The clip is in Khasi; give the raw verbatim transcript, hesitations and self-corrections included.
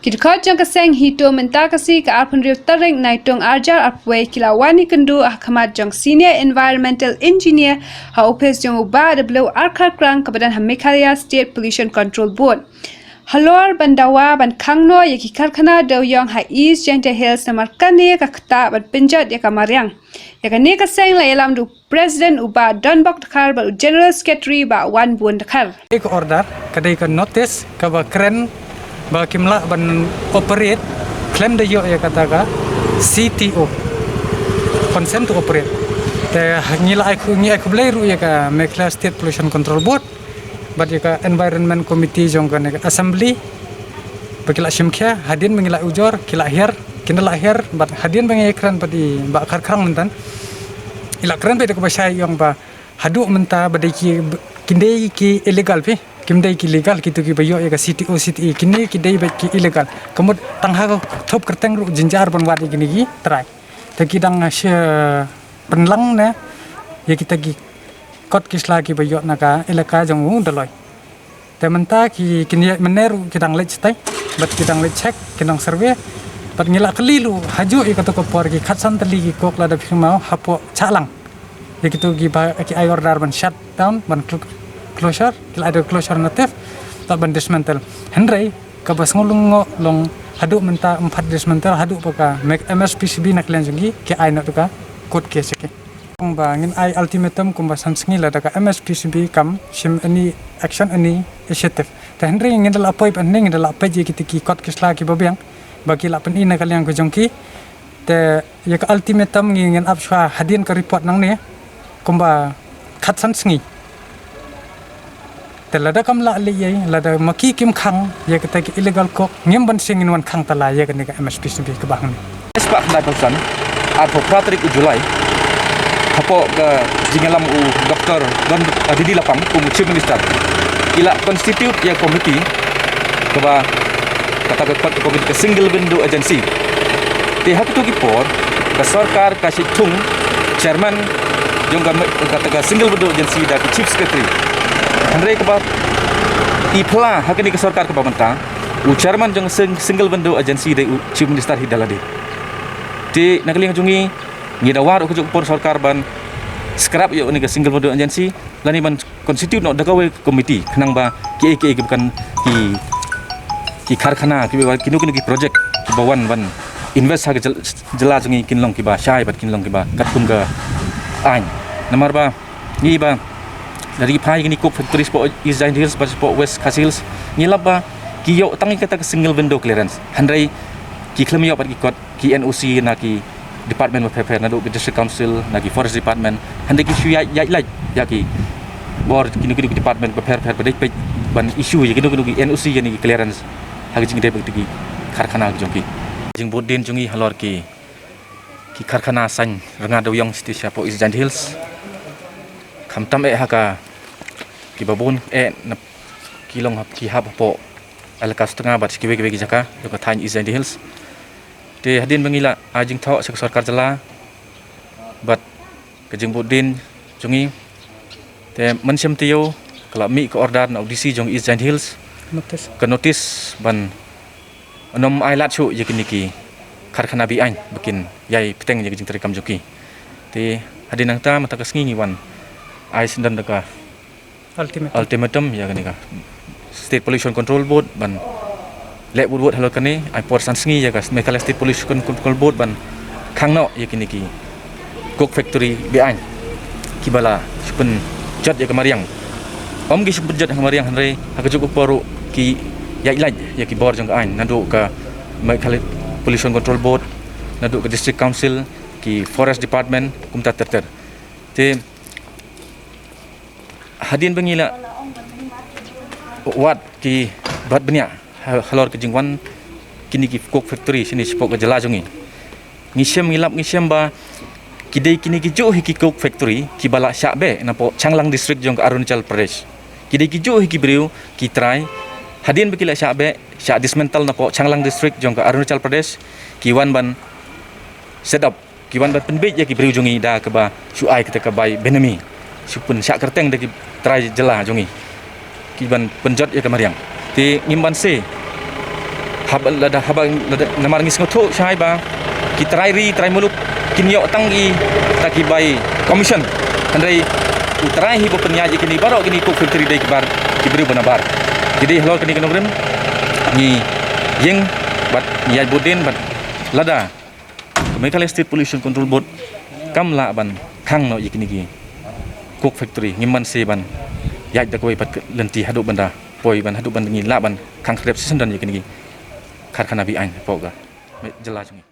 Ki dkhot jong ka seng HITO mynta ka sngi ka arphew hynriew tarik Naitung arhajar arphew wei ki la wan ïakynduh ha khmat jong Senior Environmental Engineer ha ophis jong u Bah W R Kharkrang kaba don ha Meghalaya State Pollution Control Board. Halor ban dawa ban khang noh ïa ki karkhana dewïong ha East Jaintia Hills namar kane ka ktah ban pynjot ïa ka mariang. Ïa kane ka seng la ïalam da u President u Bah Donbok Dkhar bad u General Secretary Bah Wanbun Dkhar. Ka order ka dei ka notice kaba kren ba kim lah ban operate khlem da ïoh ïa kata ka C T O, consent to operate. Te ngi la ai khu-, ngi ai khublei ruh ïa ka Meghalaya State Pollution Control Board bad ïa ka Environment Committee jong kane ka Assembly ba ki la shim khia, hadien ba ngi la ujor ki la hiar, kin da la hiar, bad hadien ba ngi kren bad i Bah Kharkrang mynta, i la kren bad kaba shai ïong ba haduh mynta ba dei ki, kin dei ki illegal phi, kim dei ki legal kito kiba ïoh ïa ka C T O, C T E, kine ki dei bad ki illegal. Ka mut tang ha ka thup kyrteng ruh jynjar ban wad ïa kine ki trai. Te ki dang sha pynlang ne ïa kita ki kot ki sla kiba ïoh na ka elaka jong u Dolloi. Te mynta ki, kin ïa mynne ruh ki dang leit stai bad ki dang leit check, ki dang survey. Bad ngi la kylli ruh hajuh ïa kato ka por ki khatsan tylli ki kok la da phim hapoh Chaklang. Ïa kito kiba ki ai order ban shut down, ban cl-, closure, ki la ai da closure notice, bad ban dismantle. Hynrei kaba sngewlyngngoh long haduh mynta ym pat dismantle haduh ba ka M S P C B na ka liang jong ki ki ai noh da ka court case ïa ki. Ba ngin ai ultimatum kumba san sngi lada ka M S P C B kam shim any action, any initiative. Te hynrei ngin da la poi ba hynrei ngin da la peit ïa kita ki kot ki sla kiba biang ba ki la pyni na ka liang ka jong ki. Te ïa ka ultimatum ngi ngin ap shuwa hadien ka report nangne kumba khatsan sngi. Te lada kam lah leh ei, lada ma ki kim khang ïa kita ki illegal kok, ngim ban sngewsih ngin wan khang tala ïa kane ka M S P C B kaba hangne. Spah khyndai phew san, arphew phra tarik u July, hapoh ka jingïalam u Doktor Don, uh, D D Lapang kum u Chief Minister, i la constitute ïa ka committee kaba kata ka kot ka committee ka single window agency. Te ha kito ki por ka sorkar ka shait thung chairman jong ka, kata ka single window agency da ka chief secretary. Hynrei kaba i pla ha kane ka sorkar kaba mynta, u chairman jong sing-, single window agency dei u chief minister hi da lade. Te na ka liang jong ngi, ngi dawa ruh ka juk por sorkar ban scrap ïa une ka single window agency lane ban constitute noh da kawei ka committee khnang ba kiei kiei kiba kan ki, ki karkhana kiba kino kino ki project kiba wan ban invest ha ka jyl-, jylla jong ngi kin long kiba shai bad kin long kiba katkum ka aiñ. Namar ba ngi ba lada ngi phai kine ki coke factory shapoh East Jaintia Hills bad shapoh West Khasi Hills, ngi lap ba ki ïoh tang ïa kata ka single window clearance, hynrei ki khlem ïoh bad ki kot ki N O C na ki department bapher bapher, naduh ki District Council, na ki Forest Department, hynrei ki shu ïaid, ïaid lait ïa ki bor kino kino ki department bapher bapher ba dei peit ban issue ïa kino kino ki N O C ïa kine ki clearance ha ka jingïadei bad ki karkhana ki jong ki. Ka jingbud dien jong ngi halor ki, ki karkhana saiñ rnga dewïong shatei shapoh East Jaintia Hills, khamtam eh ha ka, kiba bun eh na ki long hap, ki hap hapoh elaka Sutnga bad sha kiwei kiwei ki jaka jong ka thaiñ East Jaintia Hills. Te hadien ba ngi la ai jingthoh sha ka sorkar jylla bad ka jingbud dien jong ngi, te mynshem taïew ka la mih ka order na u D C jong East Jaintia Hills, notice, ka notice ban nym ai lad shuh ïa kine ki karkhana be-aiñ ba kin ïai bteng ïa ka jingtrei kam jong ki. Te hadien nangta mynta ka sngi ngi wan ai syndon da ka ultimatum, ultimatum ïa kane ka State Pollution Control Board ban leh wut wut halor kane, ai por san sngi ïa ka Meghalaya State Pollution Control Board ban khang noh ïa kine ki coke factory be-aiñ kiba la shu pynjot ïa ka mariang. Ym ki shu pynjot ïa ka mariang hynrei ha kajuh ka por ruh ki ïaid lait ïa ki bor jong ka aiñ, naduh ka Meghalaya Pollution Control Board, naduh ka District Council, ki Forest Department, kumta ter ter. Te hadien ba ngi la wad ki bad bniah ha-, halor ka jingwan kine ki coke factory shane shapoh ka jylla jong ngi, ngi shem, ngi lap, ngi shem ba ki dei kine ki juh hi ki coke factory kiba la shah beh napoh Changlang District jong ka Arunachal Pradesh. Ki dei ki juh hi ki briew ki trai, hadien ba ki la shah beh, shah dismantle napoh Changlang District jong ka Arunachal Pradesh, ki wan ban set up, ki wan ban pynbiej ïa ki briew jong ngi da kaba shu ai kata ka bai benami, shu pynshah kyrteng da ki trai jylla jong ngi, ki ban pynjot ïa ka mariang. Te ngim banse Haba lada haba lada namar ngi sngewthuh shai ba ki trai ri trai muluk kin ïoh tang i ta ki bai commission. Hynrei u trai hi ba pynïaid ïa kini baroh kini coke factory dei ki bar ki briew ba nabar. Ki dei halor kini ki nongrim ngi ïeng bad ngi ïaid bud dien bad lada Meghalaya State Pollution Control Board kam lah ban khang noh ïa kini ki coke factory ngim man se ban ïaid da kawei pat lynti haduh ban da poi ban haduh ban ngi lah ban khang khlep shisien don ïa kini ki karkhana bi aiñ hapoh ka jylla jong ngi.